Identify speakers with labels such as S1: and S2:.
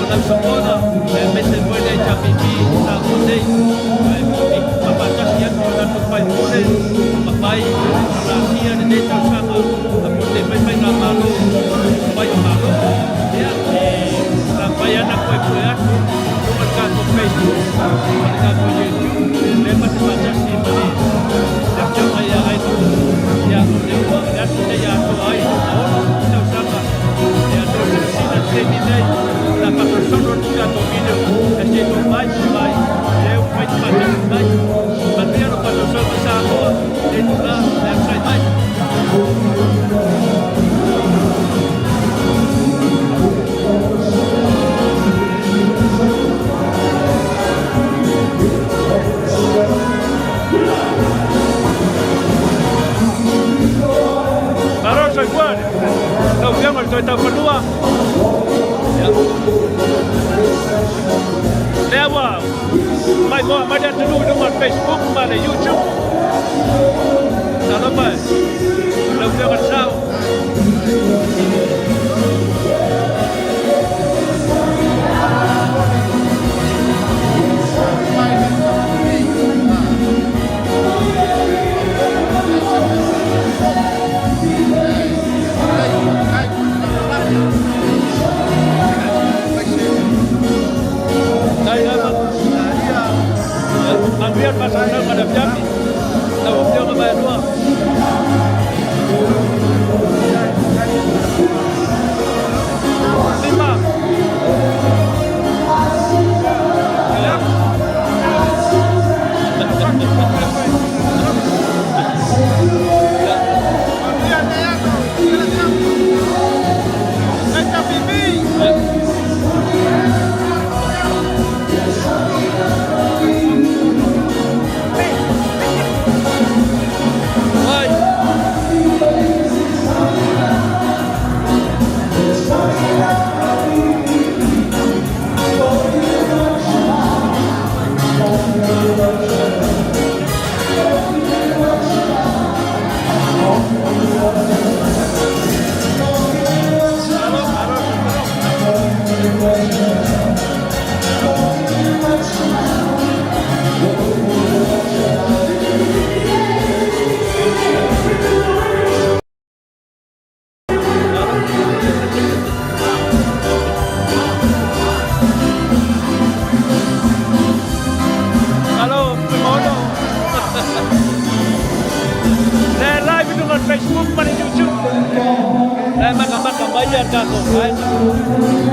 S1: lau sokola aemaise foi le HRPP i Samoa nei, ae faafaatasi atu i o tatou faipule ua mafai ona asia lenei tausaga mo lenei foi faigamalo fai o Malo. Ia, e mafai lava ona puepue atu i luga o le tatou Facebook ma le tatou YouTube, lea ma te faatasi ma le Afioga ia Aino. Ia, o lea ua o le aso lenei e atoa ai le 60 tausaga e atoa i le masina le taimi nei, o le a faasolosolo atu tatou video e se i mai mai lea ua fai te faatasi mai. Manuia lo faatausaga Samoa, le itula, le onosai mai. Malo le soifua, lau Afioga i le Toetaufanua. Lea ua maimoa mai le atunuu i luga o le Facebook ma le YouTube. Talofa e, lau Afioga i le Sao. Manuia le faasalasalaga o le afiafi. Lau Afioga Vaelua. Lima. Alo, Tuimaono. Le live i luga o le Facebook ma le YouTube. Le makamaka mai ia tatou aiga.